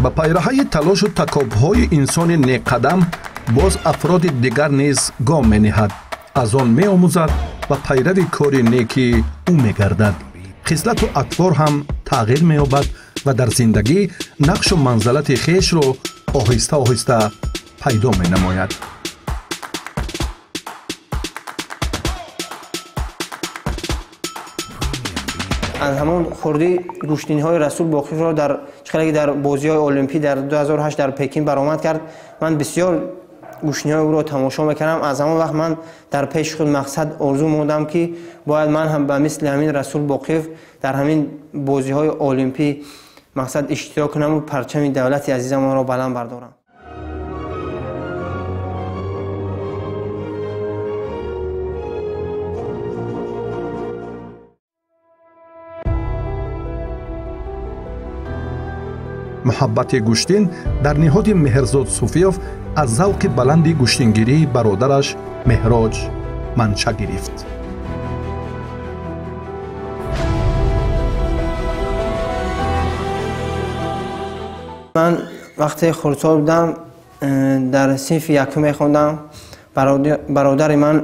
Ба пайраҳаи талошу такобҳои инсони некқадам боз афроди дигар низ гом мениҳад, аз он меомӯзад ва пайрави кори неки ӯ мегардад. Хислату атвор ҳам тағйир меёбад ва дар зиндагӣ нақшу манзалати хешро оҳиста оҳиста пайдо менамояд. Аз ҳамон хурдӣ гӯштинҳои Расул Боқиевро дар чӣ дар бозиҳои Олимпӣ дар 2008 дар Пекин баромад кард. Ман бисёр гӯштинҳои ӯро тамошо мекардам. Аз ҳамон вақт ман дар пеши худ мақсад орзу мондам, ки бояд ман ҳам ба мисли ҳамин Расул Боқиев дар ҳамин бозиҳои Олимпӣ мақсад иштирок кунам ва парчами давлати азизамонро баланд бардорам. Муҳаббати гӯштин дар ниҳоди Меҳрзод Суфиёв аз завқи баланди гӯштингирии бародараш Меҳроҷ манша гирифт. Ман вақте хурдсол будам, дар синфи якум мехондам. Бародари ман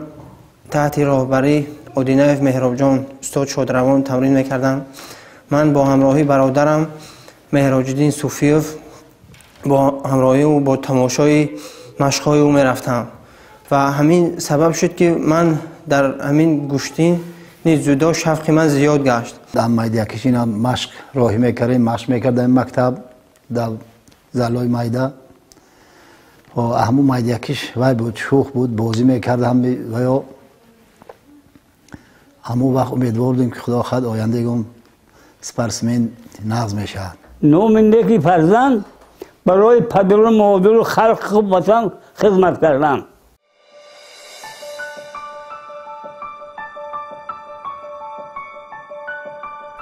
таҳти роҳбарии Одинаев Меҳробҷон, устод шодравон, тамрин мекардам. Ман бо ҳамроҳии бародарам Меҳроҷиддин Суфиёв бо ҳамроҳии ӯ бо тамошои машқҳои ӯ мерафтам ва ҳамин сабаб шуд, ки ман дар ҳамин гӯштини дзюдо шавқи ман зиёд гашт. Дар майдакишина машқ роҳӣ мекардем, машқ мекардем мактаб дар залои майда. Ҳамун майдакиш вай буд, шӯх буд, бозӣ мекардам ва ё ҳамун вақт умедвор будем, ки худо хоҳад ояндагон спортсмен нағз мешавад. Номи неки фарзанд барои падару модару халқу ватан хизмат кардан.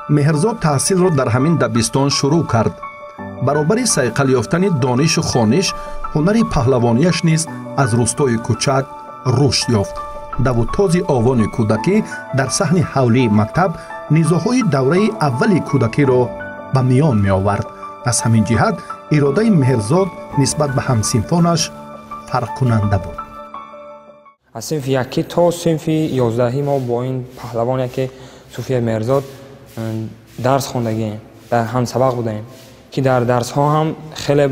Меҳрзод таҳсилро дар ҳамин дабистон шурӯъ кард. Баробари сайқал ёфтани донишу хониш, ҳунари паҳлавонияш низ аз рӯстои кӯчак рушд ёфт. Давутози овони кӯдакӣ дар саҳни ҳавлии мактаб низоҳои давраи аввали кӯдакиро ба миён меовард. Аз ҳамин ҷиҳат иродаи Меҳрзод нисбат ба ҳамсинфонаш фарқкунанда буд. Аз синфи якӣ то синфи 11 мо бо ин паҳлавон яке Суфия Меҳрзод дарс хондагием, дар ҳамсабақ будаем, ки дар дарсҳо ҳам хеле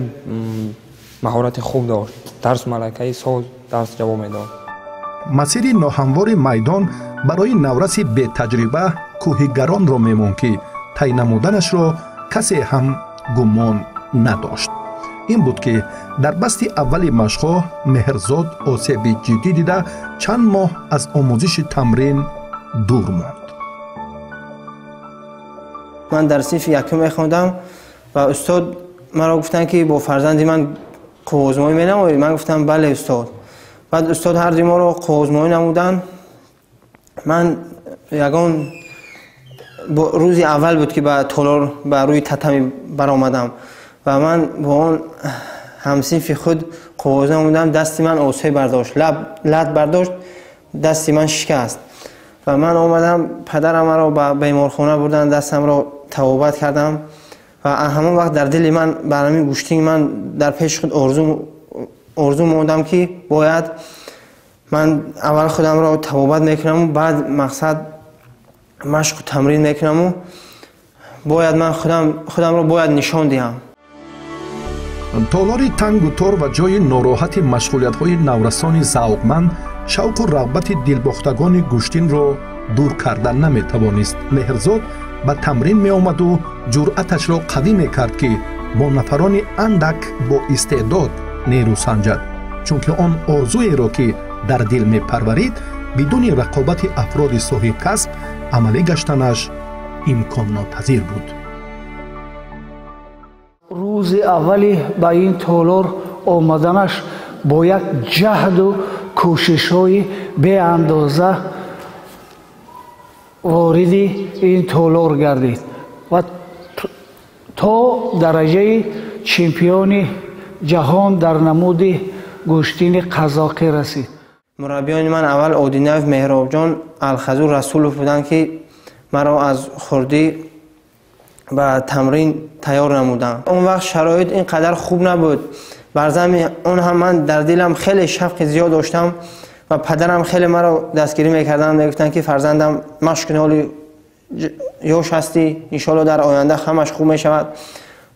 маҳорати хуб дошт, дарс малакаи соз дарс ҷавоб медод. Масири ноҳамвори майдон барои навраси бетаҷриба кӯҳи гаронро мемонд, ки тай намуданашро касе ҳам гумон надошт. Ин буд, ки дар басти аввали машқҳо Меҳрзод осеби ҷиддӣ дида чанд моҳ аз омӯзиши тамрин дур монд. Ман дар синфи якум мехондам ва устод маро гуфтанд, ки бо фарзанди ман қувваозмоӣ менамоӣ? Ман гуфтам бале, устод. Баъд устод ҳарди моро қувваозмоӣ намуданд. Ман ягон рӯзи аввал буд, ки ба толор ба рӯи татами баромадам ва ман бо он ҳамсинфи худ қувваозмоӣ намудам. Дасти ман осеб бардошт, лат бардошт, дасти ман шикаст ва ман омадам, падарам маро ба беморхона бурданд, дастамро табобат кардам ва ҳамон вақт дар дили ман бар ҳамин гӯштинг ман дар пеши худ орзу мондам, ки бояд Ман аввал худамро табобат мекунаму баъд мақсад машқу тамрин мекунаму бояд ман худамро бояд нишон диҳам. Толори тангу тор ва ҷои нороҳати машғулиятҳои наврасони завқманд шавқу рағбати дилбохтагони гӯштинро дур карда наметавонист. Меҳрзод ба тамрин меомаду ҷуръаташро қавӣ мекард, ки бо нафарони андак бо истеъдод нерӯ санҷад, чунки он орзуеро, ки дар дил мепарварид, бидуни рақобати афроди соҳибкасб амалӣ гаштанаш имконнопазир буд. Рӯзи аввали ба ин толор омаданаш бо як ҷаҳду кӯшишҳои беандоза вориди ин толор гардид ва то дараҷаи чемпиони ҷаҳон дар намуди гӯштини қазоқӣ расид. Мураббиёни ман аввал Одинаев Меҳробҷон, Алхазур Расулов буданд, ки маро аз хурдӣ ба тамрин тайёр намуданд. Он вақт шароит ин қадар хуб набуд. Бар зами он ҳам ман дар дилам хеле шавқи зиёд доштам ва падарам хеле маро дастгирӣ мекарданд, мегуфтанд, ки фарзандам, машқ кун, ҳоли ёш ҳастӣ, иншоалло дар оянда ҳамаш хуб мешавад.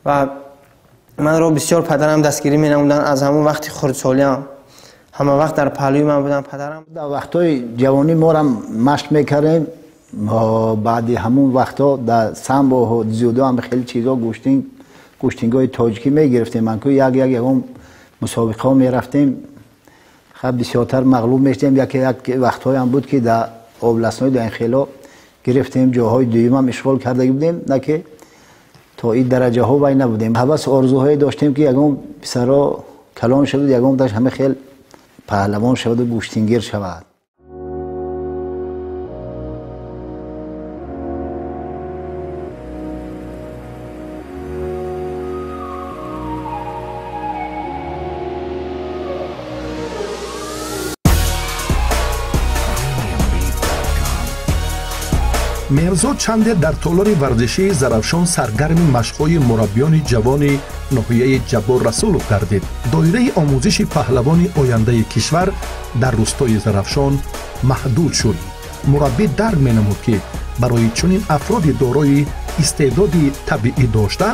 Ва манро бисёр падарам дастгирӣ менамуданд аз ҳамон вақти хурдсолиам. Ҳама вақт дар паҳлӯи ман буданд падарам. Дар вақтҳои ҷавонӣ морам машқ мекардем. Баъди ҳамун вақтҳо дар самбо дзюдо ҳам хеле чизо гӯштингҳои тоҷикӣ мегирифтем. Ман ку як як ягон мусобиқаҳо мерафтем, хаб бисёртар мағлуб мешудем. Яке як вақтҳоям буд, ки дар областҳои дар ин хело гирифтем, ҷоҳои дуюмам ишғол карда будем, на ки то ин дараҷаҳо вай набудем. Ҳавас орзуҳое доштем, ки ягон писаро калон шавад, ягон даш ҳама хел паҳлавон шаваду гӯштингир шавад. Меҳрзод чанде дар толори варзишии Зарафшон саргарми машқҳои мураббиёни ҷавони ноҳияи Ҷаббор Расулов гардид. Доираи омӯзиши паҳлавони ояндаи кишвар дар рӯстои Зарафшон маҳдуд шуд. Мураббӣ дарк менамуд, ки барои чунин афроди дорои истеъдоди табиӣ дошта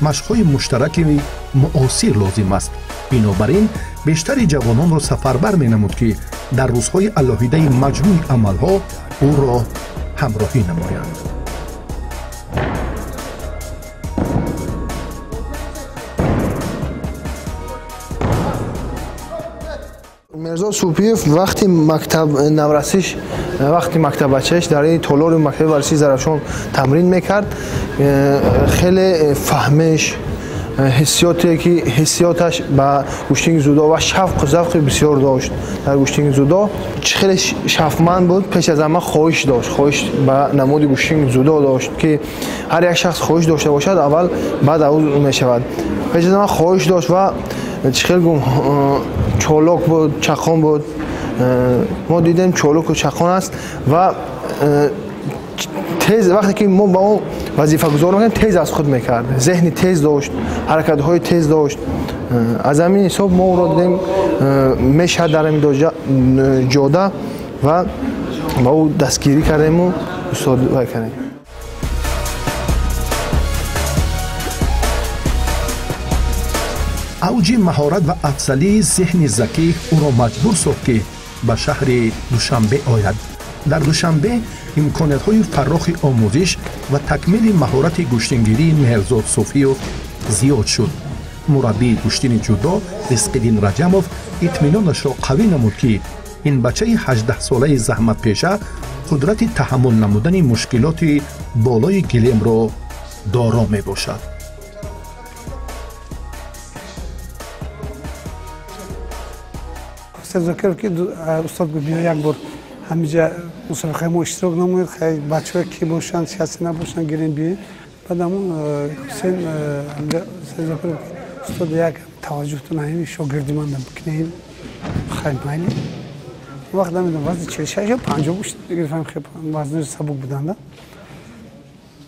машқҳои муштараки муосир лозим аст. Бинобар ин бештари ҷавононро сафарбар менамуд, ки дар рӯзҳои алоҳидаи маҷмӯи амалҳо ӯро ҳамроҳӣ намоянд. Мирзо Супиев вақти мактаб наврасиш, вақти мактаббачааш дар ин толори мактаби варзишии Зарафшон тамрин мекард. Хеле фаҳмиш, ҳиссиёте ки ҳиссиёташ ба гӯштинги дзюдо ва шавқу завқи бисёр дошт дар гӯштинги дзюдо. Хеле шавқманд буд, пеш аз ҳама хоҳиш дошт, хоҳиш ба намуди гӯштинги дзюдо дошт, ки ҳар як шахс хоҳиш дошта бошад, аввал баъд ӯ мешавад. Пеш аз ҳама хоҳиш дошт ва чӣ хел гум чолок буд, чақон буд. Мо дидем чолоку чақон аст ва тез вақте ки мо ба ӯ вазифагузор мекардем, тез аз худ мекард. Зеҳни тез дошт, ҳаракатҳои тез дошт. Аз ҳамин ҳисоб мо ӯро дидем мешавад дар ҳамин ҷода ва ба ӯ дастгирӣ кардему устод вай кардем. Авҷи маҳорат ва афзалии зеҳни закӣ ӯро маҷбур сохт, ки ба шаҳри Душанбе ояд. Дар Душанбе имкониятҳои фаррохи омӯзиш ва такмили маҳорати гӯштингирии Меҳрзод Суфиев зиёд шуд. Мураббии гӯштини ҷудо Ризқиддин Раҷамов итминонашро қавӣ намуд, ки ин бачаи 18-солаи заҳматпеша қудрати таҳаммул намудани мушкилоти болои гилемро доро мебошад. Зокиров ки устод гуфт, биё як бор ҳамиҷа мусобиқаи мо иштирок намоед, хай бачаҳое ки бошанд, сиёсӣ набошанд, гирем биёед. Баъд ҳамун Ҳусейн Зокиров устод як таваҷҷӯҳтон ҳамин шогирди ман бикунем, хай майли. Он вақт намедонам вазни 46 ё 50 гӯшт гирифтам, хеле вазни сабук буданда.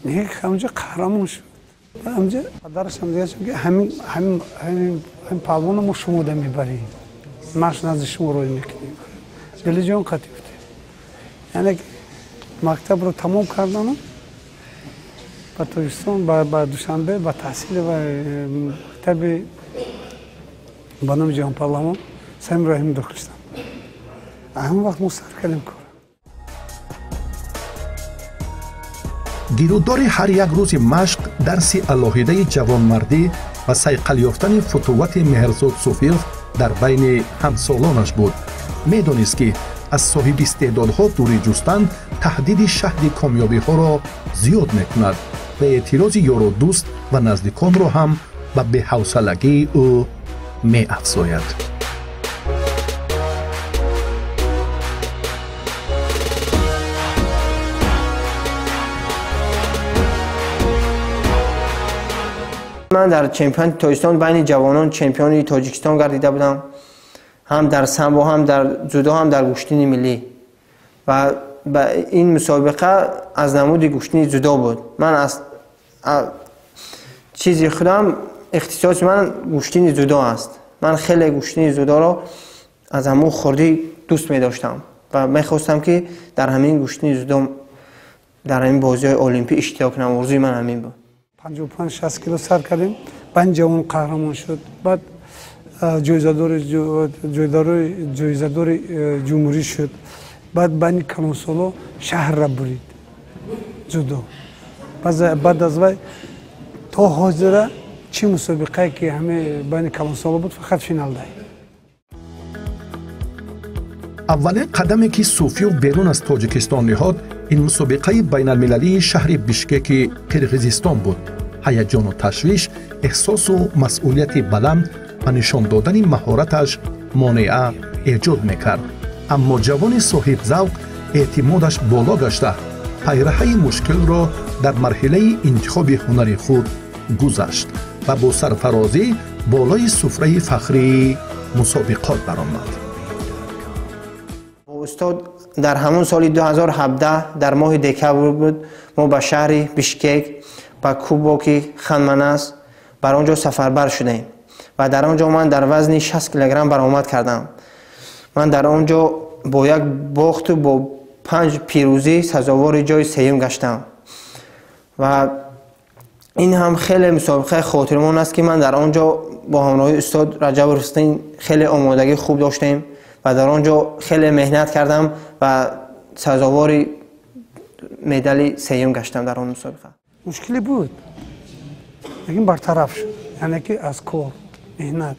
Не, ҳамҷа қаҳрамон шуд. Ҳамҷа падарашам дигар ки ҳамин ҳамин ҳамин паҳлавонро мо шумо да мебарем. Маш назди шумо рой мекунем. Дилиҷон қатӣ уфтем. Яъне мактабро тамом кардану ба Тоҷикистон, ба Душанбе, ба таҳсили ва мактаби ба номи Ҷаҳонпаҳлавон Самир Раҳимов дохил шудам. Ҳамон вақт мо сар кардем кор. Гирудори ҳар як рӯзи машқ дарси алоҳидаи ҷавонмардӣ ва сайқал ёфтани футуввати Меҳрзод Суфиев дар байни ҳамсолонаш буд. Медонист, ки аз соҳиби истеъдодҳо дурӣ ҷустан таҳдиди шаҳди комёбиҳоро зиёд мекунад ва эътирози ёру дӯст ва наздиконро ҳам ба беҳавсалагии ӯ меафзояд. Ман дар чемпионати Тоҷикистон байни ҷавонон чемпиони Тоҷикистон гардида будам, ҳам дар самбо, ҳам дар ҷудо, ҳам дар гӯштини миллӣ. Ва ба ин мусобиқа аз намуди гӯштини ҷудо буд. Ман аз чизи худам, ихтисоси ман гӯштини ҷудо аст. Ман хеле гӯштини ҷудоро аз ҳамон хурдӣ дӯст медоштам ва мехостам, ки дар ҳамин гӯштини ҷудо, дар ҳамин бозиҳои олимпӣ иштирок кунам. Орзуи ман ҳамин буд. 55-60 кило сар кардем, баъд ҷавон қаҳрамон шуд, баъд ҷоизадори ҷумҳурӣ шуд, баъд байни калонсоло шаҳрра бурид ҷудо. Баъд аз вай то ҳозира чӣ мусобиқае ки ҳаме байни калонсоло буд, фақат финал дай. Аввалин қадаме, ки Суфиев берун аз Тоҷикистон ниҳод, ин мусобиқаи байналмилалии шаҳри Бишкеки Қирғизистон буд. Ҳаяҷону ташвиш, эҳсосу масъулияти баланд ва нишон додани маҳораташ монеа эҷод мекард. Аммо ҷавони соҳибзавқ эътимодаш боло гашта, пайраҳаи мушкилро дар марҳилаи интихоби ҳунари худ гузашт ва бо сарфарозӣ болои суфраи фахрии мусобиқот баромад. Устод дар ҳамон соли 2017 дар моҳи декабр буд, мо ба шаҳри Бишкек ба кубоки Ханманас бар он ҷо сафарбар шудем ва дар он ҷо ман дар вазни 60 килограмм баромад кардам. Ман дар он ҷо бо як бохту бо 5 пирӯзӣ сазовори ҷои сеюм гаштам ва ин ҳам хеле мусобиқаи хотирмон аст, ки ман дар он ҷо бо ҳамроҳии устод Раҷаб Рустин хеле омодагии хуб доштем ва дар он ҷо хеле меҳнат кардам ва сазовори медали сеюм гаштам дар он мусобиқа. Мушкиле буд, лекин бартараф шуд, яъне ки аз кор, меҳнат.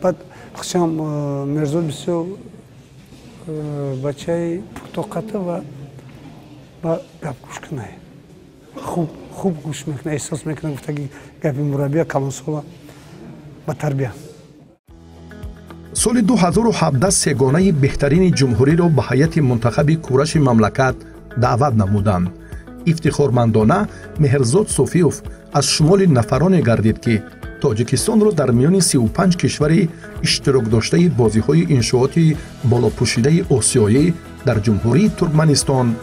Баъд хушам Мирзод бисёр бачаи пуртоқата ва ба гап гӯш кунад, хуб гӯш мекунад, эҳсос мекунад гуфтаги гапи мураббия калонсола ба тарбия. Соли 2017 сегонаи беҳтарини ҷумҳуриро ба ҳайати мунтахаби кураши мамлакат даъват намуданд. Ифтихормандона Меҳрзод Суфиев аз шумоли нафароне гардид, ки Тоҷикистонро дар миёни 35 кишвари иштирокдоштаи бозиҳои иншооти болопӯшидаи осиёӣ дар ҷумҳурии Туркманистон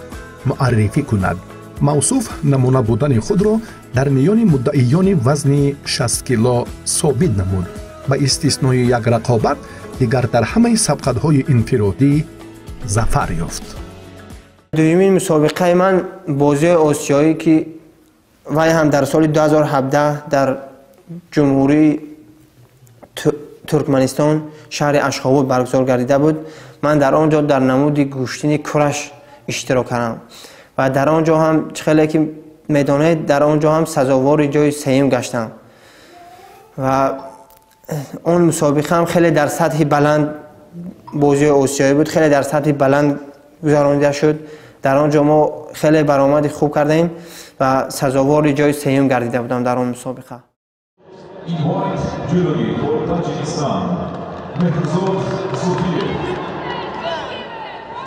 муаррифӣ кунад. Мавсуф намуна будани худро дар миёни муддаиёни вазни 60 кило собит намуд. Ба истиснои як рақобат, дигар дар ҳамаи сабқатҳои инфиродӣ зафар ёфт. Дуюмин мусобиқаи ман бозиҳои осиёӣ, ки вай ҳам дар соли 2017 дар ҷумҳурии Туркманистон шаҳри Ашхобод баргузор гардида буд. Ман дар он ҷо дар намуди гӯштини кураш иштирок кардам ва дар он ҷо ҳам, чӣ хеле ки медонед, дар он ҷо ҳам сазовори ҷои сеюм гаштам ва он мусобиқа ҳам хеле дар сатҳи баланд, бозиҳои осиёӣ буд, хеле дар сатҳи баланд гузаронида шуд. Дар он ҷо мо хеле баромади хуб кардем ва сазовори ҷои сеюм гардида будам дар он мусобиқа.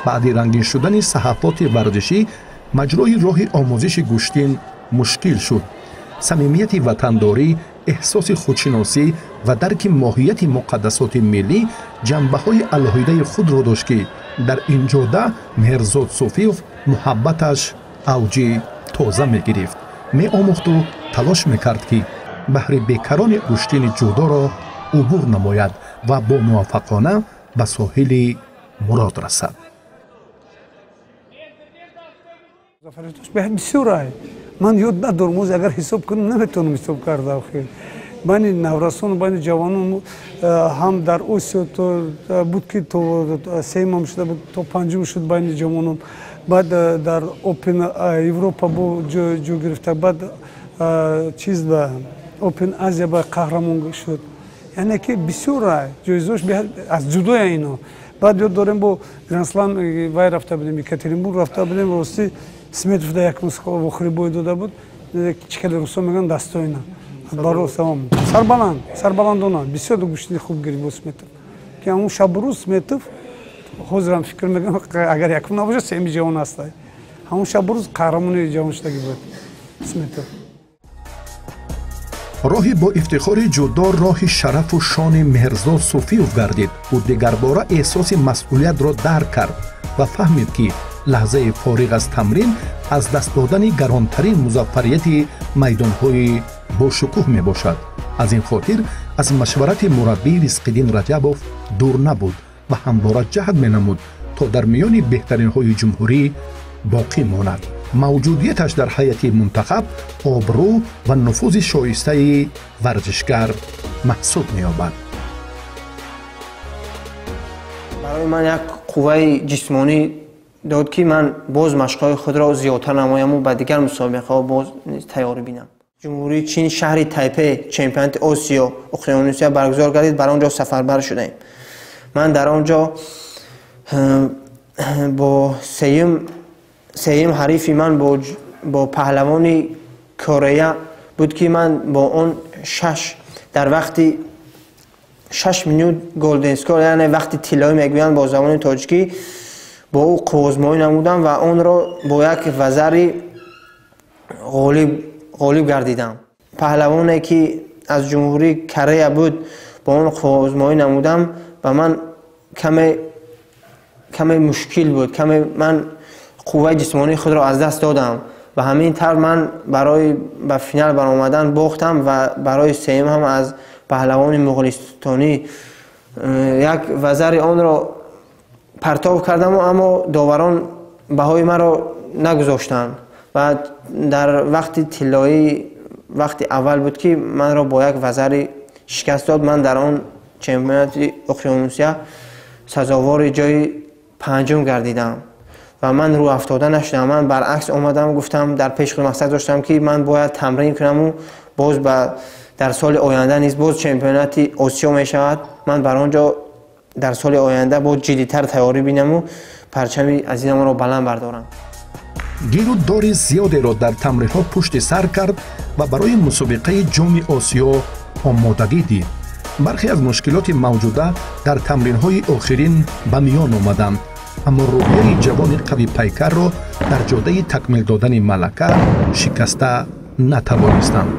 Баъди рангин шудани саҳафоти варзишӣ маҷрои роҳи омӯзиши гӯштин мушкил шуд. Самимияти ватандорӣ, эҳсоси худшиносӣ ва дарки моҳияти муқаддасоти миллӣ ҷанбаҳои алоҳидаи худро дошт, ки дар ин ҷода Меҳрзод Суфиев муҳаббаташ авҷи тоза мегирифт, меомӯхту талош мекард, ки баҳри бекарони гӯштини ҷудоро убур намояд ва бомуваффақона ба соҳили мурод расад. Бисёр ман ёд надорам, оз агар ҳисоб кунам наметавонам ҳисоб карда. Байни наврасон, байни ҷавонон ҳам дар Осиё буд, ки то сеюмам шуда буд, то панҷум шуд байни ҷавонон. Баъд дар Опен Европа бо ҷой гирифта, баъд чиз ба Опен Азия ба қаҳрамон шуд. Яъне ки бисёр ҷоизош аз ҷудоя ино. Баъд ёд дорем, бо Гранд-слам вай рафта будем, Екатеринбург рафта будем, рости Сметов да як вохӯри бой дода буд, чӣ хеле русо мегӯянд, достойно. Баросам сарбаланд, сарбаландона бисёр гӯштини хуб гирифт бо Сметов. Ки ҳамун шабу рӯз Сметов, ҳозирам фикр мекунам, агар якум набошад, сеюми ҷавон аст. Ҳамун шабу рӯз қаҳрамони ҷавон шудагӣ буд Сметов. Роҳи бо ифтихори ҷудо роҳи шарафу шони Меҳрзод Суфиев гардид. Ӯ дигарбора эҳсоси масъулиятро дарк кард ва фаҳмид, ки лаҳзаи фориғ аз тамрин аз даст додани гаронтарин музаффарияти майдонҳои бошукӯҳ мебошад. Аз ин хотир аз машварати мураббӣ Ризқиддин Раҷабов дур набуд ва ҳамвора ҷаҳд менамуд, то дар миёни беҳтаринҳои ҷумҳурӣ боқӣ монад. Мавҷудияташ дар ҳайати мунтахаб обрӯ ва нуфузи шоистаи варзишгар маҳсуб меёбад. Барои ман як қувваи ҷисмонӣ дод, ки ман боз машқҳои худро зиёдтар намояму ба дигар мусобиқаҳо боз тайёрӣ бинам. Ҷумҳурии Чин, шаҳри Тайпе, чемпионати Осиё Уқёнусия баргузор гардид, бар он ҷо сафарбар шудаем. Ман дар он ҷо бо сеюм ҳарифи ман бо паҳлавони Корея буд, ки ман бо он шаш дар вақти 6 минут golden score, яъне вақти тиллоӣ мегӯянд бо забони тоҷикӣ, бо ӯ қуввозмоӣ намудам ва онро бо як вазари ғолиб гардидам. Паҳлавоне ки аз ҷумҳурии Корея буд, бо он қуввозмоӣ намудам, ба ман каме мушкил буд, каме ман қувваи ҷисмонии худро аз даст додам ва ҳамин тавр ман барои ба финал баромадан бохтам ва барои сеюм ҳам аз паҳлавони муғулистонӣ як вазари онро партов кардам, аммо доварон баҳои маро нагузоштанд ва дар вақти тиллоӣ вақти аввал буд, ки манро бо як вазари шикаст дод. Ман дар он чемпионати Уқёнусия сазовори ҷои панҷум гардидам ва ман рӯафтода нашудам. Ман баръакс омадам, гуфтам, дар пеши худ мақсад доштам, ки ман бояд тамрин кунаму боз дар соли оянда низ боз чемпионати Осиё мешавад, ман бар он ҷо дар соли оянда боз ҷиддитар тайёрӣ бинаму парчами азизамонро баланд бардорам. Гиру дори зиёдеро дар тамринҳо пушти сар кард ва барои мусобиқаи Ҷоми Осиё омодагӣ дид. Бархе аз мушкилоти мавҷуда дар тамринҳои охирин ба миён омаданд, аммо рӯҳияи ҷавони қавипайкарро дар ҷодаи такмил додани малака шикаста натавонистанд.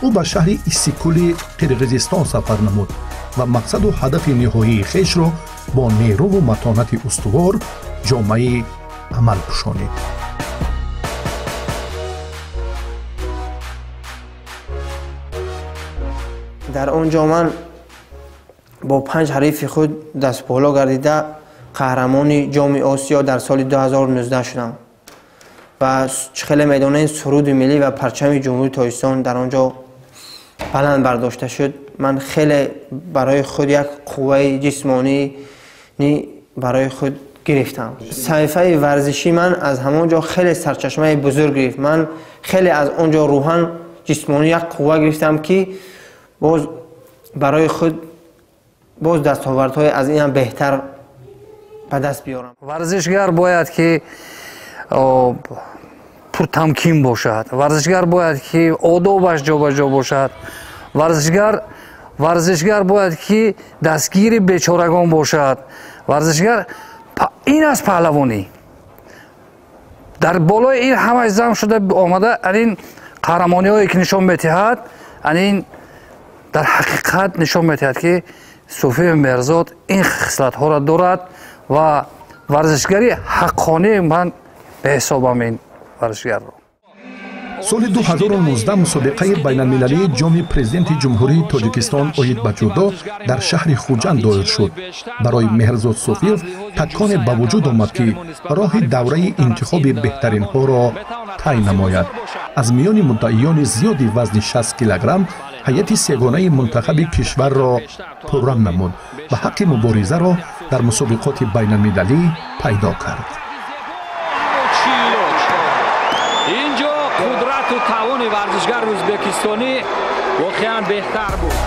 Ӯ ба шаҳри Иссикули Қирғизистон сафар намуд ва мақсаду ҳадафи ниҳоии хешро бо нерӯву матонати устувор ҷомаи амал пӯшонид. Дар он ҷо ман бо 5 ҳарифи худ дастболо гардида қаҳрамони Ҷоми Осиё дар соли 2019 шудам ва чӣ хеле медонед, суруди миллӣ ва парчами Ҷумҳурии Тоҷикистон дар он ҷо баланд бардошта шуд. Ман хеле барои худ як қувваи ҷисмонӣ барои худ гирифтам. Саҳифаи варзишии ман аз ҳамон ҷо хеле сарчашмаи бузург гирифт. Ман хеле аз он ҷо рӯҳан ҷисмонӣ як қувва гирифтам, ки боз барои худ боз дастовардҳои аз ин ҳам беҳтар ба даст биёрам. Варзишгар бояд ки пуртамкин бошад, варзишгар бояд ки одобаш ҷобаҷо бошад, варзишгар бояд ки дастгири бечорагон бошад. Варзишгар ин аст паҳлавонӣ. Дар болои ин ҳамаи зам шуда омада ин қаҳрамониҳое ки нишон медиҳад, ин дар ҳақиқат нишон медиҳад, ки Суфиев Меҳрзод ин хислатҳоро дорад ва варзишгари ҳаққонии ман беҳисобам ин варзишгарро. Соли 2019 мусобиқаи байналмилалии ҷоми президенти Ҷумҳурии Тоҷикистон оид ба ҷудо дар шаҳри Хуҷанд доир шуд. Барои Меҳрзод Суфиев таконе ба вуҷуд омад, ки роҳи давраи интихоби беҳтаринҳоро тай намояд. Аз миёни муддаиёни зиёди вазни 60 килограмм ҳайати сегонаи мунтахаби кишварро пурра намуд ва ҳаққи муборизаро дар мусобиқоти байналмилалӣ пайдо кард. Инҷо қудрату тавони варзишгари ӯзбекистонӣ воқеан беҳтар буд.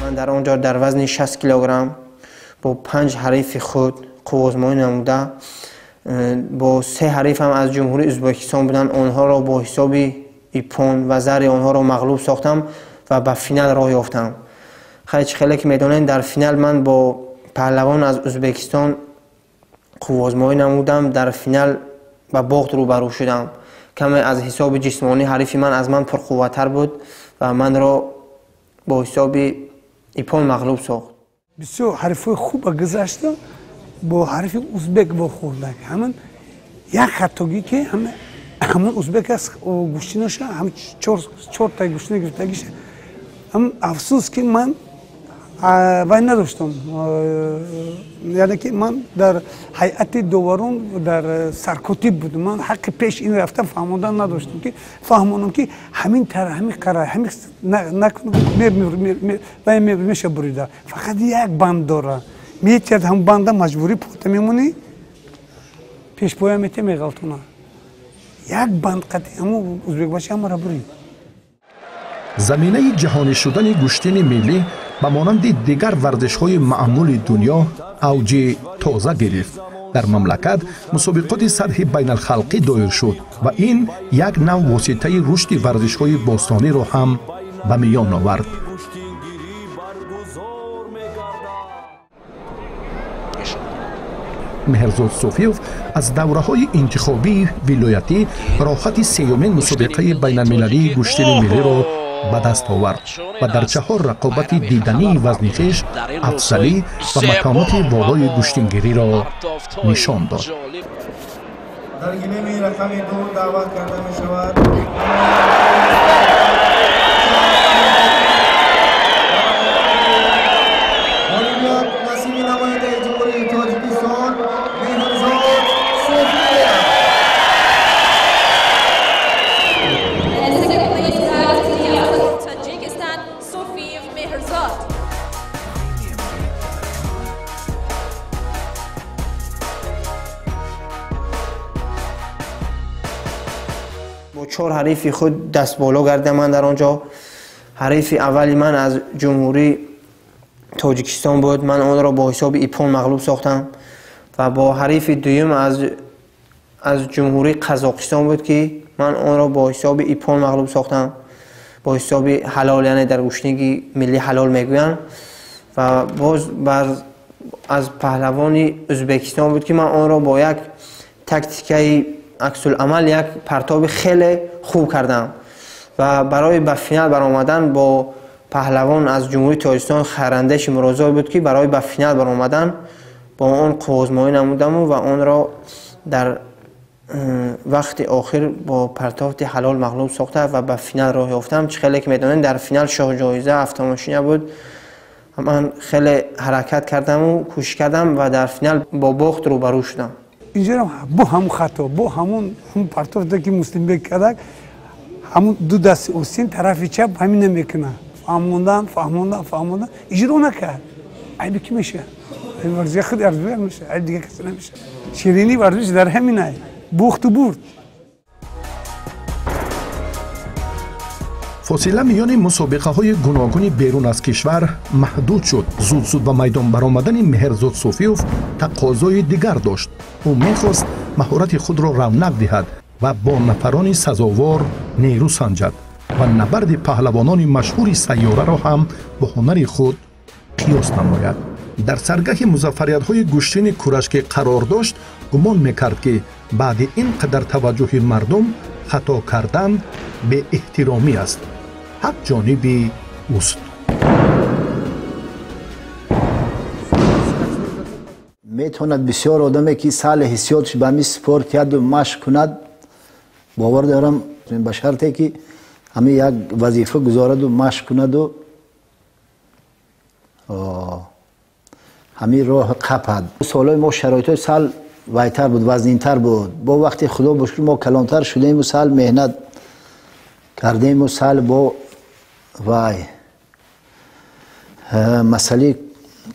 Ман дар он ҷо дар вазни 60 килограмм бо 5 ҳарифи худ қуввозмоӣ намуда, бо 3 ҳарифам аз Ҷумҳурии Ӯзбекистон буданд, онҳоро бо ҳисоби иппон ва зари онҳоро мағлуб сохтам ва ба финал роҳ ёфтам. Хеле чӣ хеле ки медонед, дар финал ман бо паҳлавон аз Ӯзбекистон қуввозмоӣ намудам, дар финал ба бохт рӯбарӯ шудам. Каме аз ҳисоби ҷисмонӣ ҳарифи ман аз ман пурқувваттар буд ва манро бо ҳисоби иппон мағлуб сохт. Бисёр ҳарифҳои хуба гузашта бо ҳарифи узбек вохӯрдак. Ҳамин як хатогӣ ки ҳамон узбек аст, гӯштинаша ҳам чорта гӯштина гирифтагиша. Ҳам афсӯс ки ман вай надоштам, яъне ки ман дар ҳайати доварон дар саркотиб будам. Ман ҳаққи пеш ин рафта фаҳмондан надоштам, ки фаҳмонам ки ҳамин тара ҳамин қара ҳамин накун вай меша бурида. Фақат як банд дора, метиҳад ҳам банда маҷбурӣ пота мемонӣ, пешпоя мете меғалтона. Як банд қатъи ҳамон ӯзбекбача ҳамаро бурид. Заминаи ҷаҳонӣ шудани гӯштини миллӣ ба монанди дигар варзишҳои маъмули дунё авҷи тоза гирифт. Дар мамлакат мусобиқоти сатҳи байналхалқӣ доир шуд ва ин як нав воситаи рушди варзишҳои бостониро ҳам ба миён овард. Меҳрзод Суфиев аз давраҳои интихобии вилоятӣ роҳати сеюмин мусобиқаи байналмилалии гӯштини миллиро ба даст овард ва дар 4 рақобати дидании вазни хеш афзалӣ ва матоноти волои гӯштингириро нишон дод. Дар гилеми рақами 2 даъват карда мешавад ғолибият насиби намояндаи Ҷумҳурии Тоҷикистон Меҳрзод Суфиев. Бо 4 ҳарифи худ дастболо гардидам ман дар он ҷо. Ҳарифи аввали ман аз Ҷумҳурии Тоҷикистон буд, ман онро бо ҳисоби иппон мағлуб сохтам ва бо ҳарифи дуюм аз Ҷумҳурии Қазоқистон буд, ки ман онро бо ҳисоби иппон мағлуб сохтам, бо ҳисоби ҳалол, яъне дар гӯштингии миллӣ ҳалол мегӯянд. Ва боз аз паҳлавони Ӯзбекистон буд, ки ман онро бо як тактикаи аксуламал як партоби хеле хуб кардам ва барои ба финал баромадан бо паҳлавон аз Ҷумҳурии Тоҷикистон Хайрандеши Мурозов буд, ки барои ба финал баромадан бо он қуввозмоӣ намудаму ва онро дар вақти охир бо партофти ҳалол мағлуб сохта ва ба финал роҳ ёфтам. Чӣ хеле ки медонед, дар финал шоҳҷоиза автомошина буд. Ман хеле ҳаракат кардаму кӯшиш кардам ва дар финал бо бохт рӯбарӯ шудам. Инҷо бо ҳамон хато, бо ҳамон партофте ки Муслимбек кардак, ҳамон ду дасти остин тарафи чап ҳамин намекунад. Фаҳмондан, фаҳмондан, фаҳмондан, иҷро накард. Айби ки мешавад? Айби варзишгар худи варзишгар мешавад, айби дигар касе намешавад. Ширинии варзиш дар ҳамин ай, бохту бурд. Фосила миёни мусобиқаҳои гуногуни берун аз кишвар маҳдуд шуд. Зуд-зуд ба майдон баромадани Меҳрзод Суфиев тақозои дигар дошт. Ӯ мехост маҳорати худро равнақ диҳад ва бо нафарони сазовор нерӯ санҷад ва набарди паҳлавонони машҳури сайёраро ҳам бо ҳунари худ қиёс намояд. Дар саргаҳи музаффариятҳои гӯштини кураш ки қарор дошт, гумон мекард, ки баъди ин қадар таваҷҷӯҳи мардум хато кардан беэҳтиромӣ аст. Ҳақ ҷониби ӯст. Метавонад бисёр одаме ки сали ҳиссиётш ба ҳамин спорт яду машқ кунад, бовар дорам, ба шарте ки ҳамин як вазифа гузораду машқ кунаду ҳамин роҳ қапад. Солҳои мо шароитҳои сал вайтар буд, вазнинтар буд. Бо вақти худо бошкур мо калонтар шудему, сал меҳнат кардему, сал бо вай масъалаи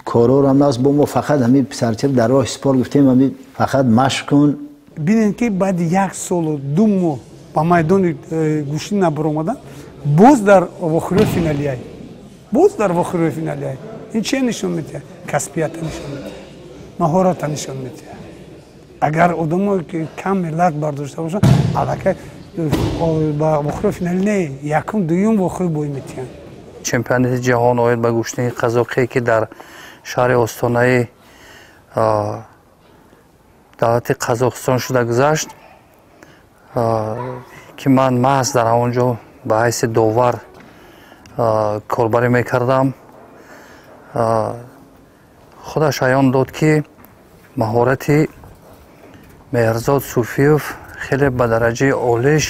корорам наст. Бо мо фақат ҳамин писарча дар роҳи спорт гуфтем, ҳамин фақат машқ кун. Бинед ки баъди 1 солу 2 моҳ ба майдони гӯштӣ набаромадан, боз дар вохӯриҳои финалиай, боз дар вохӯриҳои финалиай. Ин чие нишон медиҳад? Касбията нишон медиҳад, маҳората нишон медиҳад. Агар одамое ки кам миллат бардошта бошанд, аллакай ба вохӯриҳои финали не, якум, дуюм вохӯрӣ бой метиҳанд. Чемпионати ҷаҳон оид ба гӯштини қазоқӣ, ки дар шаҳри Остонаи давлати Қазоқистон шуда гузашт, ки ман маҳз дар ҳамон ҷо ба ҳайси довар корбарӣ мекардам, худаш аён дод, ки маҳорати Меҳрзод Суфиев хеле ба дараҷаи олиш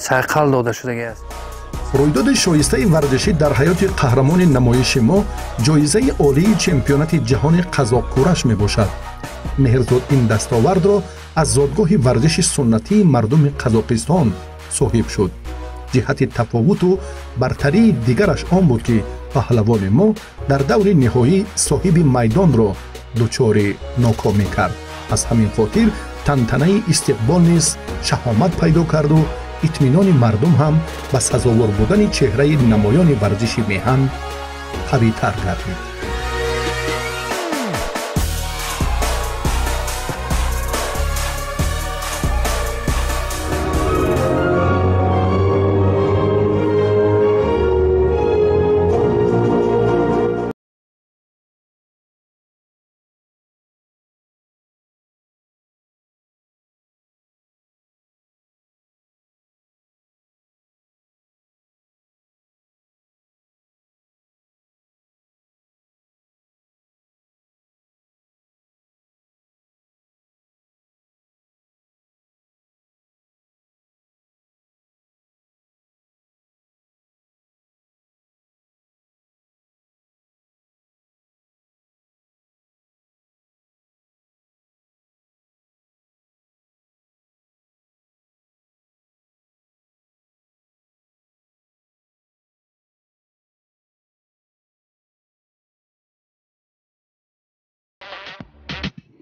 сайқал дода шудагӣ аст. Рӯйдоди шоистаи варзишӣ дар ҳаёти қаҳрамони намоиши мо ҷоизаи олии чемпионати ҷаҳони қазоқкураш мебошад. Меҳрзод ин дастовардро аз зодгоҳи варзиши суннатии мардуми Қазоқистон соҳиб шуд. Ҷиҳати тафовуту бартарии дигараш он буд, ки паҳлавони мо дар даври ниҳоӣ соҳиби майдонро дучори нокомӣ кард. Аз ҳамин хотир тантанаи истиқбол низ шаҳомат пайдо карду итминони мардум ҳам ба сазовор будани чеҳраи намоёни варзиши меҳан қавитар гардид.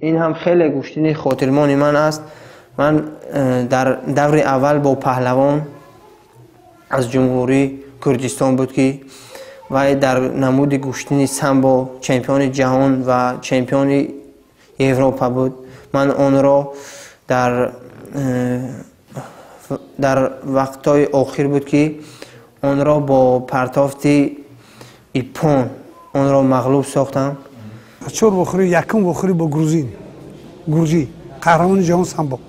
Ин ҳам хеле гӯштини хотирмони ман аст. Ман дар даври аввал бо паҳлавон аз ҷумҳурии Курдистон буд, ки вай дар намуди гӯштини самбо чемпиони ҷаҳон ва чемпиони Европа буд. Ман онро дар вақтҳои охир буд, ки онро бо партофти иппон онро мағлуб сохтам. 4 вохӯрӣ, якум вохӯрӣ бо грузин, гурҷӣ, қаҳрамони ҷаҳон самбо,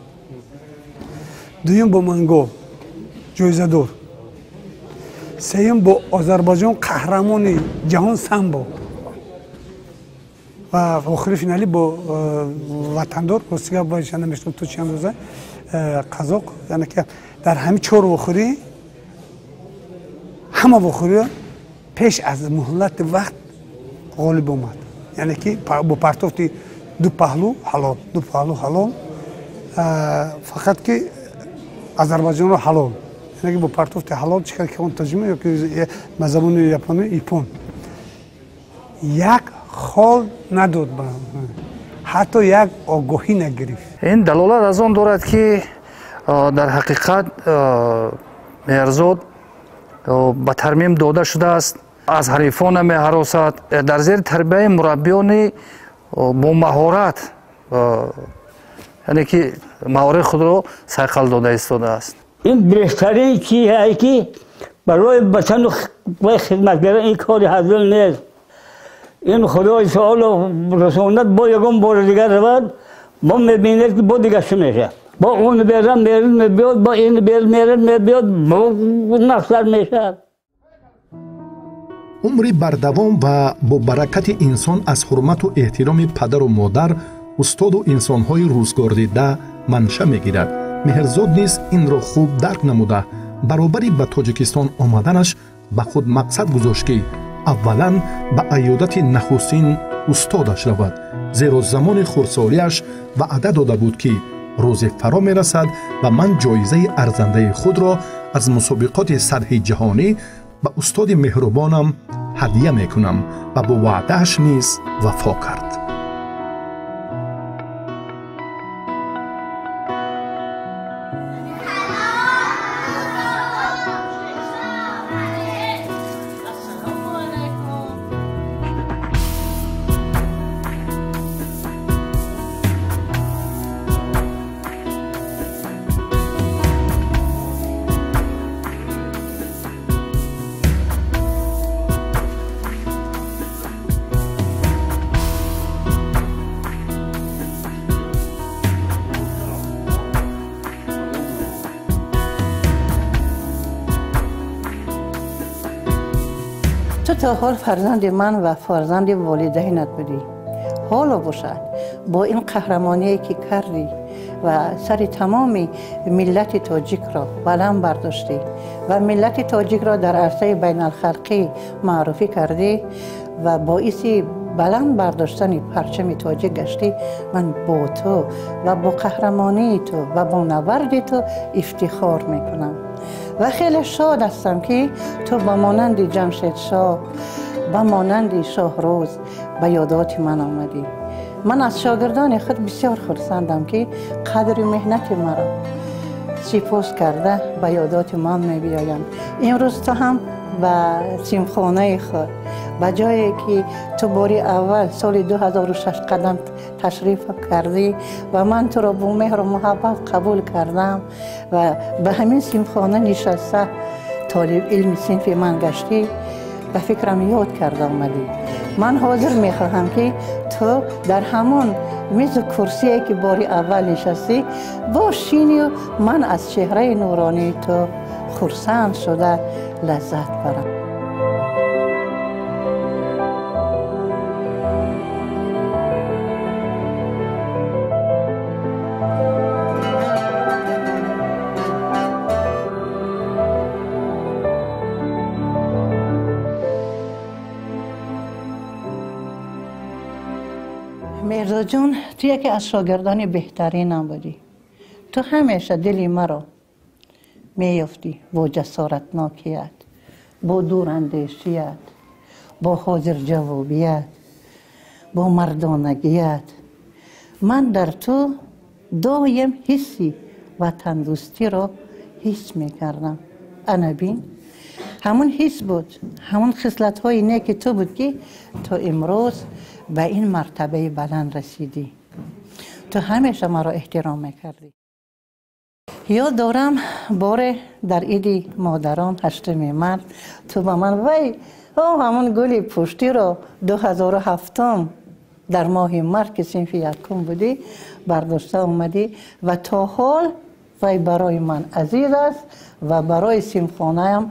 дуюм бо монгол, ҷоизадор, сеюм бо Озарбойҷон, қаҳрамони ҷаҳон самбо, ва вохӯрии финалӣ бо ватандор, ростига бояд намешнохтам то чӣ андоза қазоқ. Яъне ки дар ҳамин 4 вохӯрӣ, ҳама вохӯриро пеш аз муҳлати вақт ғолиб омад. Яъне ки бо партофти ду паҳлу ҳалол, ду паҳлу ҳалол, фақат ки Озарбойҷонро ҳалол, яъне ки бо партофти ҳалол чӣ кар ки он таҷрима ё ки ба забони японӣ ипон, як хол надод, ҳатто як огоҳӣ нагирифт. Ин далолат аз он дорад, ки дар ҳақиқат Меҳрзод ба тармим дода шудааст, аз ҳарифон намеҳаросад, дар зери тарбияи мураббиёни бо маҳорат, яъне ки маҳорати худро сайқал дода истодааст. Ин беҳтарин чизе ки барои ватану хидмат кардан, ин кори ҳазил нест. Ин Худои таоло расонад, бо ягон бори дигар равад, мо мебинед ки бо дигар чӣ мешавад. Бо он берам мебиёд, бо ин бер мебиёд, бо нақсар мешавад. Умри бардавом ва бо баракати инсон аз ҳурмату эҳтироми падару модар, устоду инсонҳои рӯзгордида манша мегирад. Меҳрзод низ инро хуб дарк намуда, баробари ба Тоҷикистон омаданаш ба худ мақсад гузошт, ки аввалан ба аёдати нахустин устодаш равад, зеро замони хурдсолиаш ваъда дода буд, ки рӯзе фаро мерасад ва ман ҷоизаи арзандаи худро аз мусобиқоти сатҳи ҷаҳонӣ ба устоди меҳрубонам ҳадя мекунам ва бо ваъдааш низ вафо кард. Ту то ҳол фарзанди ман ва фарзанди волидайнат будӣ. Ҳоло бошад бо ин қаҳрамоние ки кардӣ ва сари тамоми миллати тоҷикро баланд бардоштӣ ва миллати тоҷикро дар арсаи байналхалқӣ маъруфӣ кардӣ ва боиси баланд бардоштани парчами тоҷик гаштӣ, ман бо ту ва бо қаҳрамонии ту ва бо набарди ту ифтихор мекунам ва хеле шод ҳастам, ки ту ба монанди Ҷамшедшоҳ, ба монанди Шоҳрӯз ба ёдоти ман омадӣ. Ман аз шогирдони худ бисёр хурсандам, ки қадри меҳнати маро сипос карда ба ёдоти ман мебиёянд. Имрӯз ту ҳам ба симхонаи худ, ба ҷое ки ту бори аввал соли 2006 қадам ташриф кардӣ ва ман туро бо меҳру муҳаббат қабул кардам ва ба ҳамин симхона нишаста толиб илми синфи ман гаштӣ, ба фикрам ёд карда омадӣ. Ман ҳозир мехоҳам, ки ту дар ҳамон мизу курсие ки бори аввал нишастӣ бошинию ман аз чеҳраи нуронии ту хурсанд шуда лаззат барам. Меҳрзодҷон, ту яке аз шогирдони беҳтаринам будӣ. Ту ҳамеша дили маро меёфтӣ бо ҷасоратнокият, бо дурандешият, бо ҳозирҷавобият, бо мардонагият. Ман дар ту доим ҳисси ватандӯстиро ҳис мекардам. Ана бин, ҳамун ҳис буд, ҳамун хислатҳои неки ту буд, ки то имрӯз ба ин мартабаи баланд расидӣ. Ту ҳамеша маро эҳтиром мекардӣ. Ёд дорам, боре дар иди модарон 8 март ту ба ман вай ҳамун гули пуштиро 2007 дар моҳи март, ки синфи якум будӣ, бардошта омадӣ ва то ҳол вай барои ман азиз аст ва барои синфхонаам,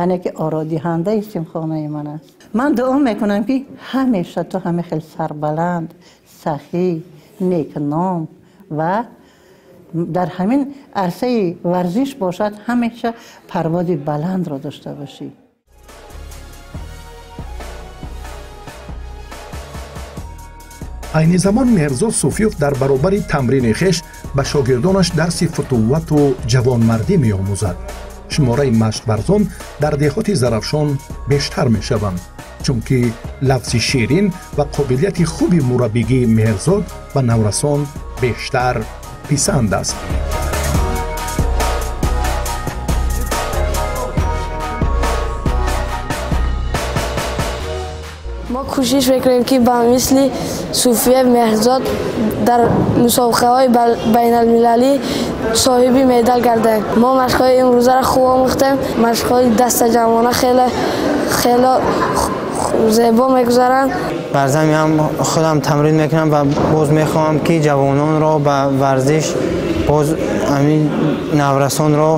яъне ки ородиҳандаи синфхонаи ман аст. Ман дуо мекунам, ки ҳамеша ту ҳама хел сарбаланд, сахӣ, некном ва дар ҳамин арсаи варзиш бошад, ҳамеша парвози баландро дошта бошӣ. Айни замон Меҳрзод Суфиёв дар баробари тамрини хеш ба шогирдонаш дарси футуввату ҷавонмардӣ меомӯзад. Шумораи машқварзон дар деҳоти Зарафшон бештар мешаванд, чунки лафзи ширин ва қобилияти хуби мураббигии Меҳрзод ба наврасон бештар писанд аст. Мо кӯшиш мекунем, ки ба мисли Суфиев Меҳрзод дар мусобиқаҳои байналмилалӣ соҳиби медал гардем. Мо машқҳои имрӯзаро хуб омӯхтем. Машқҳои дастаҷамъона хеле хеле зебо мегузаранд. Бар замин ҳам худам тамрин мекунам ва боз мехоҳам, ки ҷавононро ба варзиш, боз ҳамин наврасонро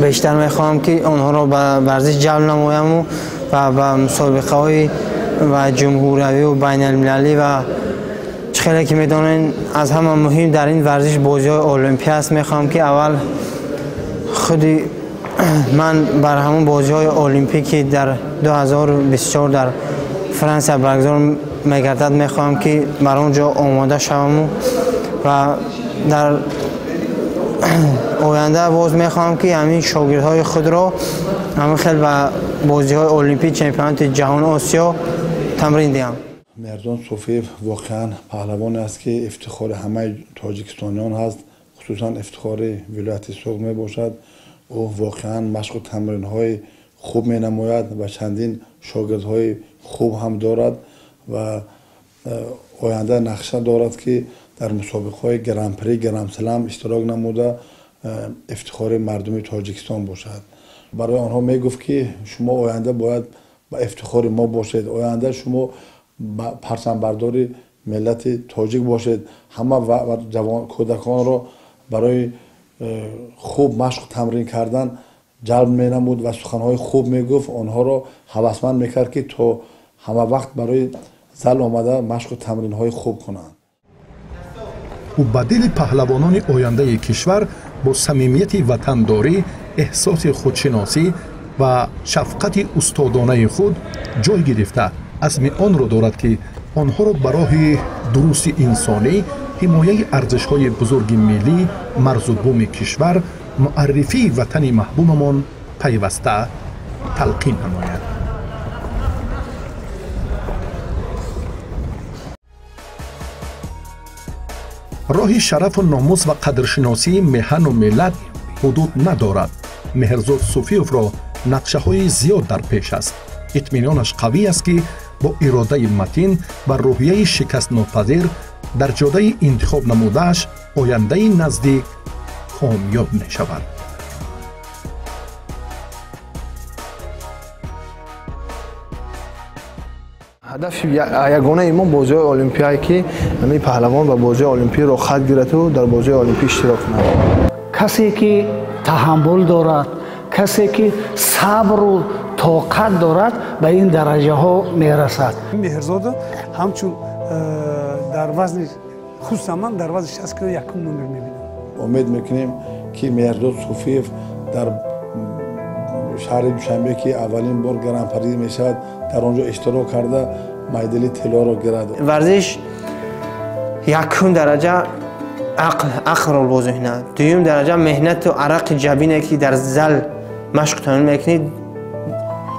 бештар мехоҳам, ки онҳоро ба варзиш ҷалб намояму ва ба мусобиқаҳои ва ҷумҳуриявию байналмилалӣ ва чӣ хеле ки медонед, аз ҳама муҳим дар ин варзиш бозиҳои олимпӣ аст. Мехоҳам ки аввал худи ман бар ҳамон бозиҳои олимпӣ, ки дар 2024 дар Франсия баргузор мегардад, мехоҳам ки бар он ҷо омода шаваму ва дар оянда боз мехоҳам ки ҳамин шогирдҳои худро ҳамин хел ба бозиҳои олимпӣ, чемпионати ҷаҳон, Осиё тамрин диҳам. Меҳрзод Суфиев воқеан паҳлавоне аст, ки ифтихори ҳамаи тоҷикистониён ҳаст, хусусан ифтихори вилояти Суғд мебошад. Ӯ воқеан машқу тамринҳои хуб менамояд ва чандин шогирдҳои хуб ҳам дорад ва оянда нақша дорад, ки дар мусобиқаҳои гран-при, гран-слам иштирок намуда ифтихори мардуми Тоҷикистон бошад. Барои онҳо мегуфт, ки шумо оянда бояд ба ифтихори мо бошед, оянда шумо парчамбардори миллати тоҷик бошед. Ҳама кӯдаконро барои хуб машқу тамрин кардан ҷалб менамуд ва суханҳои хуб мегуфт, онҳоро ҳавасманд мекард, ки то ҳама вақт барои зал омада машқу тамринҳои хуб кунанд. Ӯ ба дили паҳлавонони ояндаи кишвар бо самимияти ватандорӣ, эҳсоси худшиносӣ ва шафқати устодонаи худ ҷой гирифта, азми онро дорад, ки онҳоро ба роҳи дурусти инсонӣ, ҳимояи арзишҳои бузурги миллӣ, марзу буми кишвар, муаррифии ватани маҳбубамон пайваста талқин намояд. Роҳи шарафу номус ва қадршиносии меҳану миллат ҳудуд надорад. Меҳрзод Суфиевро нақшаҳои зиёд дар пеш аст. Итминонаш қавӣ аст, ки бо иродаи матин ва рӯҳияи шикастнопазир дар ҷодаи интихоб намудааш ояндаи наздик комёб мешавад. Ҳадафи ягонаи мо бозиҳои олимпиае, ки ҳамин паҳлавон ба бозиҳои олимпӣ роҳхат гираду дар бозиҳои олимпӣ иштирок кунад. Касе ки таҳаммул дорад, касе ки сабру тоқат дорад, ба ин дараҷаҳо мерасад. Меҳрзод ҳамчун дар вазни, хусусан ман дар вазни 60 кило якум номер мебинам. Умед мекунем, ки Меҳрзод Суфиев дар шаҳри Душанбе, ки аввалин бор гран-при мешавад, дар он ҷо иштирок карда майдали тиллоро гирад. Варзиш якум дараҷа ақлро бозӣ мекунад, дуюм дараҷа меҳнату арақи ҷабине, ки дар зал машқ тамрин мекунӣ,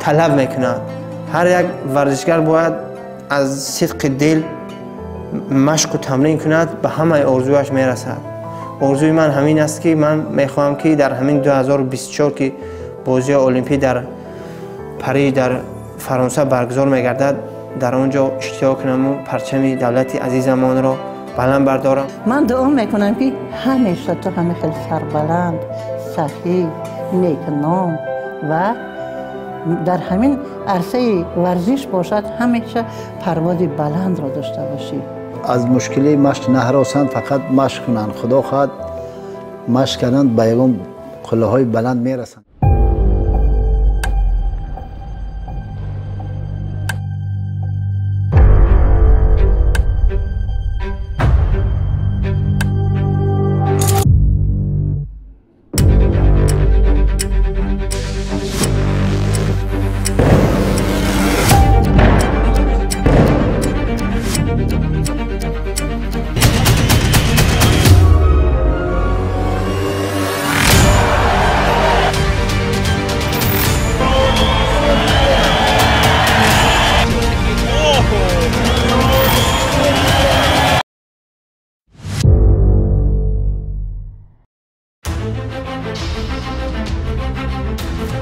талаб мекунад. Ҳар як варзишгар бояд аз сидқи дил машқу тамрин кунад, ба ҳамаи орзуяш мерасад. Орзуи ман ҳамин аст, ки ман мехоҳам, ки дар ҳамин 2024, ки бозиҳои олимпӣ дар Париж, дар Фаронса баргузор мегардад, дар он ҷо иштирок кунаму парчами давлати азизамонро баланд бардорам. Ман дуо мекунам, ки ҳамеша ту ҳама хел сарбаланд, саҳӣ, некном ва дар ҳамин арсаи варзиш бошад, ҳамеша парвози баландро дошта бошӣ. Аз мушкилии машқ наҳросанд, фақат машқ кунанд. Худо хоҳад, машқ карданд, ба ягон қуллаҳои баланд мерасанд.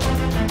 Thank you.